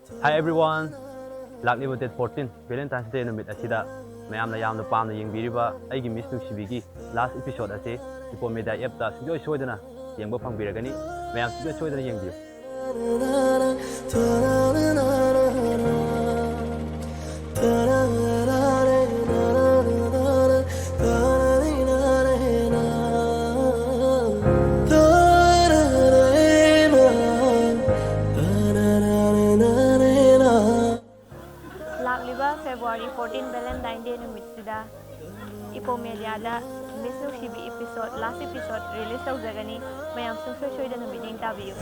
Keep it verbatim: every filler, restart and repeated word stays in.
Hi everyone! ꯂꯥꯛꯂꯤꯕ date fourteen Valentine's Day ꯅꯨꯃꯤꯠ ꯑꯁꯤꯗ ꯃꯌꯥꯝꯅ ꯌꯥꯝꯅ ꯄꯥꯝꯅ ꯌꯦꯡꯕꯤꯔꯤꯕ ꯑꯩꯒꯤ Miss ꯅꯨꯡꯁꯤꯕꯤꯒꯤ last episode ꯑꯁꯤ Ipomedia appꯇ ꯁꯨꯡꯁꯣꯏ ꯁꯣꯏꯗꯅ ꯌꯦꯡꯕ ꯐꯪꯕꯤꯔꯒꯅꯤ꯫ ꯃꯌꯥꯝ ꯁꯨꯡꯁꯣꯏ ꯁꯣꯏꯗꯅ ꯌꯦꯡꯕꯤꯌꯨ꯫ ꯂꯥꯛꯂꯤꯕ February fourteen Valentine Day ꯅꯨꯃꯤꯠꯁꯤꯗ Ipomedia ꯗ Miss ꯅꯨꯡꯁꯤꯕꯤ episode, last episode release ꯇꯧꯖꯒꯅꯤ꯫ ꯃꯌꯥꯝ ꯁꯨꯡꯁꯣꯏ ꯁꯣꯏꯗꯅ ꯃꯤꯠꯌꯦꯡ ꯇꯥꯕꯤꯌꯨ꯫